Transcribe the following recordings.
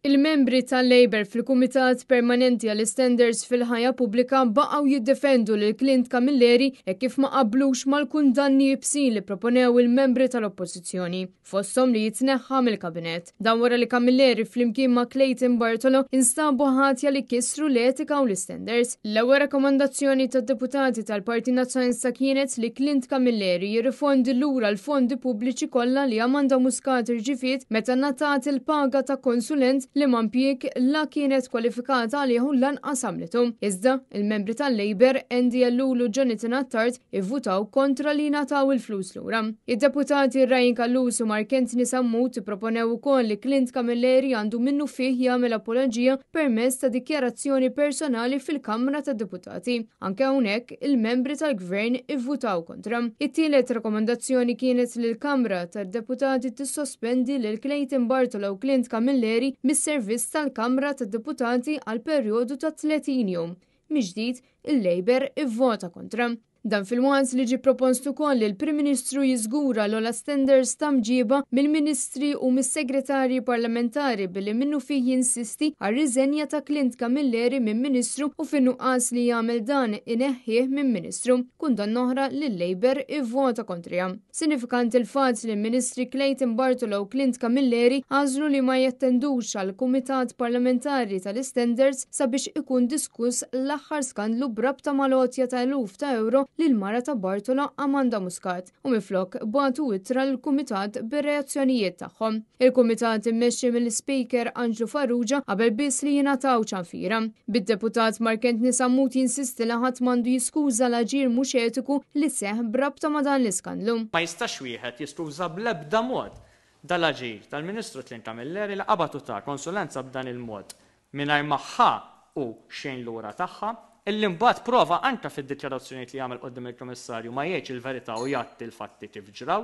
Il-membri tal-Labour fil-Kumitat Permanenti għall-Istandards fil-Ħajja Pubblika baqgħu jiddefendu lil Clint Camilleri hekk kif ma qablux mal-kundanni ibsin li proponew il-membri tal-Oppożizzjoni, fosthom li jitneħħa mill-Kabinett. Dan wara li Camilleri flimkien ma' Clayton Bartolo instabu ħatja li kisru l-etika u l-istandards. L-ewwel rakkomandazzjoni tad-deputati tal-Partit Nazzjonalista kienet li Clint Camilleri jirrifondi lura l-fondi pubbliċi kollha li Amanda Muscat irċiviet meta ngħatat il-paga ta' konsulent liema impjieg la kienet kwalifikata għalih u lanqas għamlitu. Iżda, il-membri tal-Labour, Andy Ellul u Jonathan Attard ivvutaw kontra li jingħataw il-flus lura. Id-deputati Ryan Callus u Mark Anthony Sammut ipproponew ukoll li Clint Camilleri għandu minnufih jagħmel apoloġija permezz ta' dikjarazzjoni personali fil-Kamra tad-Deputati. Anke hawnhekk, il-membri tal-Gvern ivvutaw kontra. It-tielet rakkomandazzjoni kienet li l-Kamra tad-Deputati tissospendi lil Clayton Bartolo u Clint Camilleri mis-servizz tal-Kamra tad-Deputati għal perjodu ta' 30 jum. Mill-ġdid, il-Labour ivvota kontra. Dan filwaqt li ġie propost ukoll li l-Prim Ministru jiżgura l-ogħla standards ta' mġieba mill-Ministri u mis-Segretarji Parlamentari billi minnufih jinsisti għar-riżenja ta' Clint Camilleri minn Ministru u fin-nuqqas li jagħmel dan ineħħih minn Ministru, kundanna oħra li l-Labour ivvota kontriha. Sinifikanti l-fatt li l-Ministri Clayton Bartolo u Clint Camilleri għażlu li ma jattendux għall-Kumitat Parlamentari tal-Istandards sabiex ikun diskuss l-aħħar skandlu b'rabta mal-għotja ta' eluf ta' ewro lill-mara ta' Bartolo Amanda Muscat u minflok bagħtu ittra lill-Kumitat bir-reazzjonijiet tagħhom. Il-Kumitat immexxi mill-Ispeaker Anġlu Farrugia qabel biss li jingħataw ċanfira. Bid-Deputat Mark Anthony Sammut jinsisti li ħadd m'għandu jiskuża l-aġir mhux etiku li seħħ b'rabta ma' dan l-iskandlu. Ma jistax wieħed jiskuża bl-ebda mod dal-aġir tal-Ministru Clint Camilleri li qabad u ta konsulenza b'dan il-mod mingħajr ma ħa hu xejn lura tagħha, illi mbagħad prova anke fid-dikjarazzjonijiet li għamel quddiem il-Kummissarju ma jgħidx il-verità u jgħatti l-fatti kif ġraw,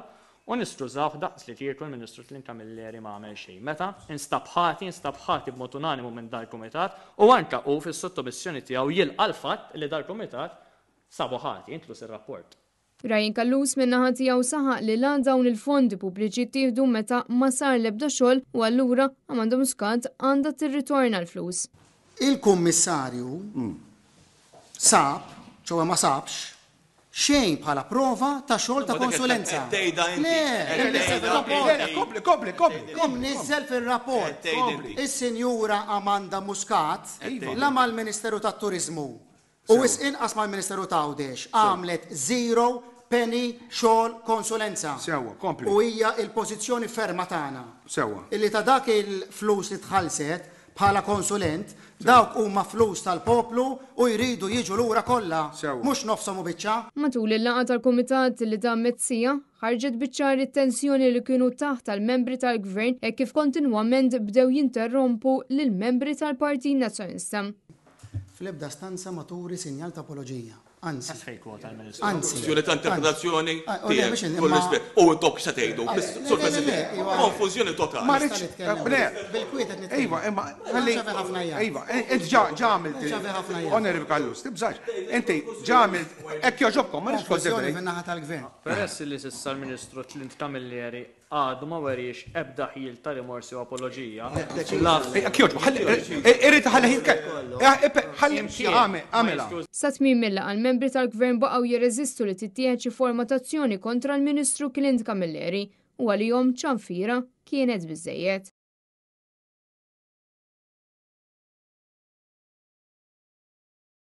u niskużawh daqs li kieku l-Ministru Clint Camilleri ma għamel xejn. Meta instab ħati, instab ħati b'mod unanimu minn dal-Kumitat u anke hu fis-sottomissjoni tiegħu jilqa' l-fatt li dal-Kumitat sabu ħati, inkluż ir-rapport. Ryan Callus min-naħa tiegħu saħaq li la dawn il-fondi pubbliċi ttieħdu meta ma sar l-ebda xogħol u allura Amanda Muscat għandha tirritorna l-flus. Il-Kummissarju sab, ċoe ma sabx, xejn bħala prova ta' xogħol ta' konsulenza. Le, imniżżel fir-rapport. Kompli, kompli, kompli. Imniżżel fir-rapport. Is-Sinjura Amanda Muscat la mal-Ministeru tat-Turiżmu U wisq inqas mal-Ministeru t'Għawdex għamlet zero penny xogħol konsulenza. Sewwa, kompli. U hija l-pożizzjoni ferma tagħna. Sewwa. Illi ta' dak il-flus li tħallset bħala konsulent, dawk huma flus tal-poplu u jridu jiġu lura kollha. Sewwa. Mhux nofshom u biċċa. Matul il-laqgħa tal-Kumitat li damet siegħa, ħarġet biċ-ċar it-tensjoni li kienu taħtha l-membri tal-Gvern hekk kif kontinwament bdew jinterrompu lill-membri tal-Partit Nazzjonalista. Fl-ebda stanza ma turi sinjal ta' apoloġija. Anzi. Għalfejn kwota l-Ministru? Anzi. Konfużjoni ta' interpretazzjoni tiegħek, kull rispett. U intom x'se tgħidu? Sur President, konfużjoni totali. Ma rridx, le. Bil-kwiet qed nitkellem. Iva, imma ħalli. Iva, int ġa ġa għamilt. Onorevoli Callus, tibżax. Inti ġa għamilt, hekk jogħġobkom, ma rridx Konfużjoni fin-naħa tal-Gvern. Peress li s'issa l-Ministru Clint Camilleri Għadu ma weriex ebda ħjiel ta' rimors jew apoloġija. La. Jekk jogħġbok, ħalli, irrid ħalli jitkellem. Ħalli, agħmilha. Sa tmiem il-laqgħa l-membri tal-Gvern baqgħu jirreżistu li tittieħed xi forma ta' azzjoni kontra l-Ministru Clint Camilleri u għalihom ċanfira kienet biżżejjed.